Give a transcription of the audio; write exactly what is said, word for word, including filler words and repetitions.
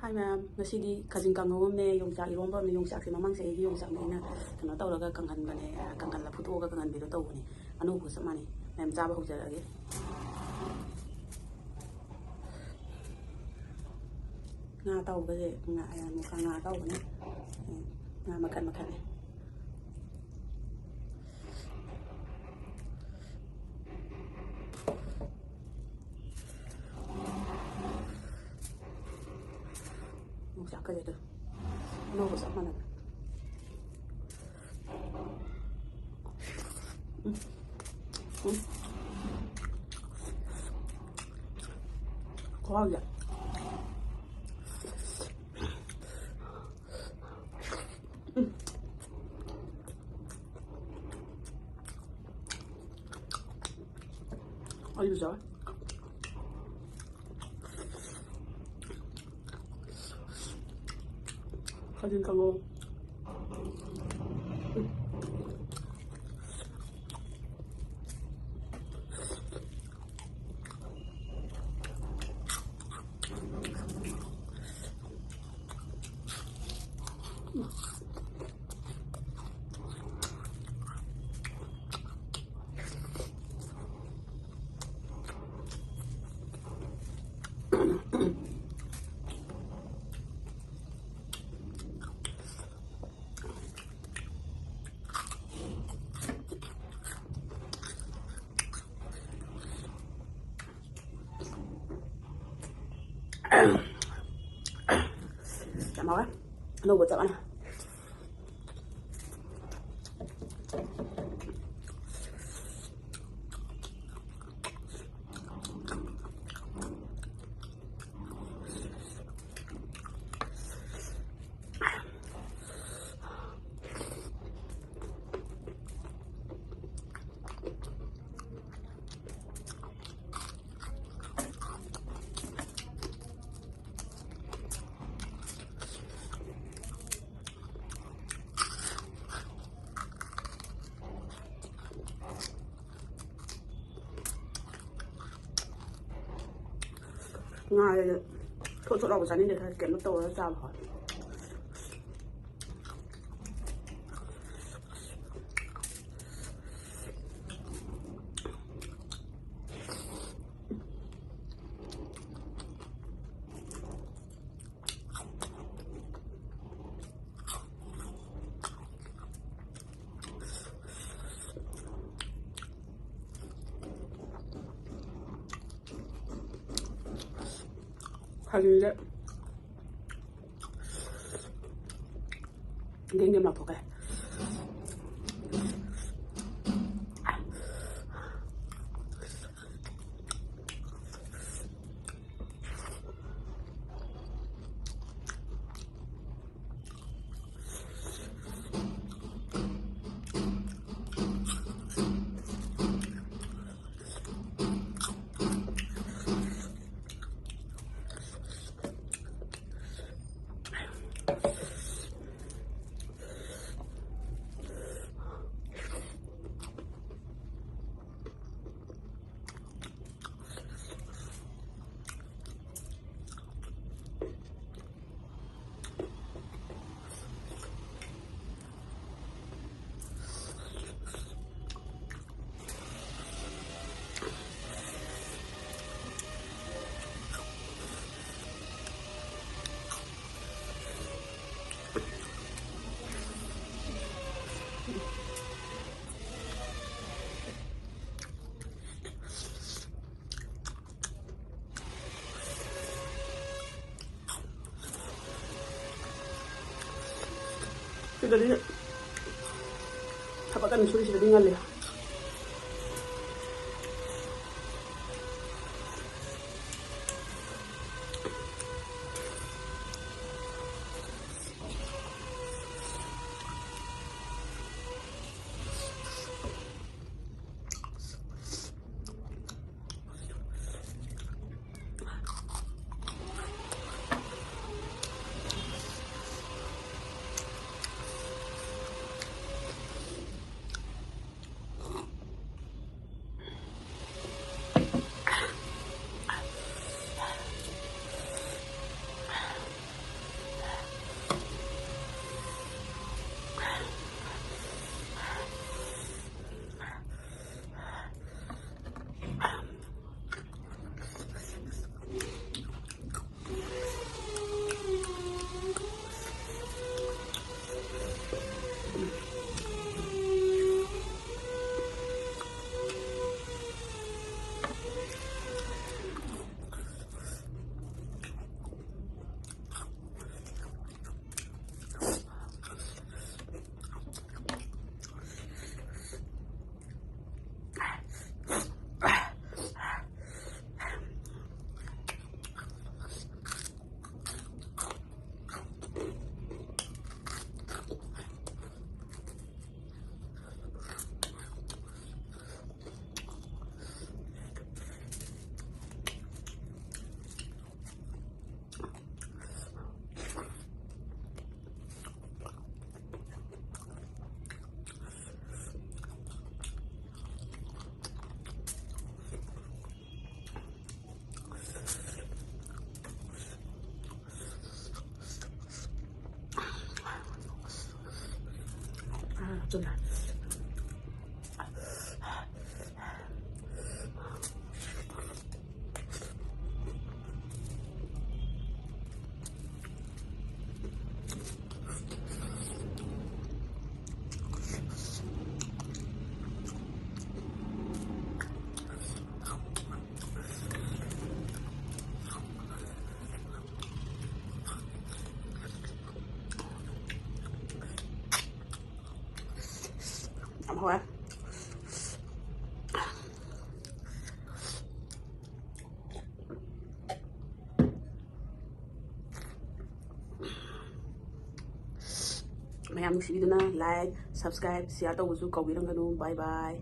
ꯍꯥꯏ ꯃꯌꯥꯝ, ꯉꯁꯤꯗꯤ ꯈꯥꯖꯤꯡ ꯀꯥꯡꯉꯧ ꯑꯃꯅꯦ, ꯌꯣꯡꯆꯥꯛ ꯏꯔꯣꯝꯕ ꯑꯃꯅꯦ꯫ ꯌꯣꯡꯆꯥꯛꯁꯦ ꯃꯃꯥꯡ ꯆꯍꯤꯒꯤ ꯌꯣꯡꯆꯥꯛꯅꯦ, ꯑꯩꯅ ꯀꯩꯅꯣ ꯇꯧꯔꯒ ꯀꯪꯍꯟꯕꯅꯦ, ꯀꯪꯍꯜꯂ ꯐꯨꯠꯇꯣꯛꯑꯒ ꯀꯪꯍꯟꯕꯤꯗꯣ ꯇꯧꯕꯅꯦ꯫ ꯑꯅꯧꯕꯒ ꯆꯞ ꯃꯥꯟꯅꯩ꯫ ꯃꯌꯥꯝ ꯆꯥꯕ ꯍꯧꯖꯔꯛꯑꯒꯦ꯫ ꯉꯥ ꯑꯇꯥꯎꯕꯁꯦ, ꯉꯥ, ꯉꯥ ꯑꯇꯥꯎꯕꯅꯦ꯫ ꯉꯥ ꯃꯈꯜ ꯃꯈꯜꯅꯦ꯫ ꯌꯣꯡꯆꯥꯛꯀꯁꯦ ꯑꯗꯨ ꯑꯅꯧꯕ ꯆꯞ ꯃꯥꯟꯅꯕ꯫ ꯎꯝ꯫ ꯎꯝ꯫ ꯈꯨꯍꯥꯎꯁꯦ꯫ ꯎꯝ꯫ ꯑꯩꯁꯨ ꯆꯥꯎꯋꯦ꯫ ꯈꯥꯖꯤꯡ ꯀꯥꯡꯉꯧ꯫ ꯌꯥꯝ ꯍꯥꯎꯔꯦ꯫ ꯑꯅꯧꯕ ꯆꯞ ꯃꯥꯟꯅꯩ꯫ ꯉꯥꯁꯦ ꯊꯣꯠ ꯊꯣꯠ ꯂꯥꯎꯕ ꯆꯥꯅꯤꯡꯗꯦ, ꯈꯔ ꯀꯩꯅꯣ ꯇꯧꯔꯒ ꯆꯥꯕ ꯍꯥꯎꯋꯦ꯫ ꯈꯥꯖꯤꯡꯁꯦ ꯒꯦꯝ ꯒꯦꯝ ꯂꯥꯎꯊꯣꯛꯈ꯭ꯔꯦ꯫ ꯁꯤꯗꯗꯤ ꯊꯕꯛ ꯀꯟꯅ ꯁꯨꯔꯤ, ꯁꯤꯗꯗꯤ ꯉꯜꯂꯤ꯫ ꯌꯥꯝ ꯍꯥꯎꯋꯦ꯫ ꯃꯌꯥꯝ ꯅꯨꯡꯁꯤꯕꯤꯗꯨꯅ like, subscribe, share ꯇꯧꯕꯁꯨ ꯀꯥꯎꯕꯤꯔꯝꯒꯅꯨ꯫ Bye bye꯫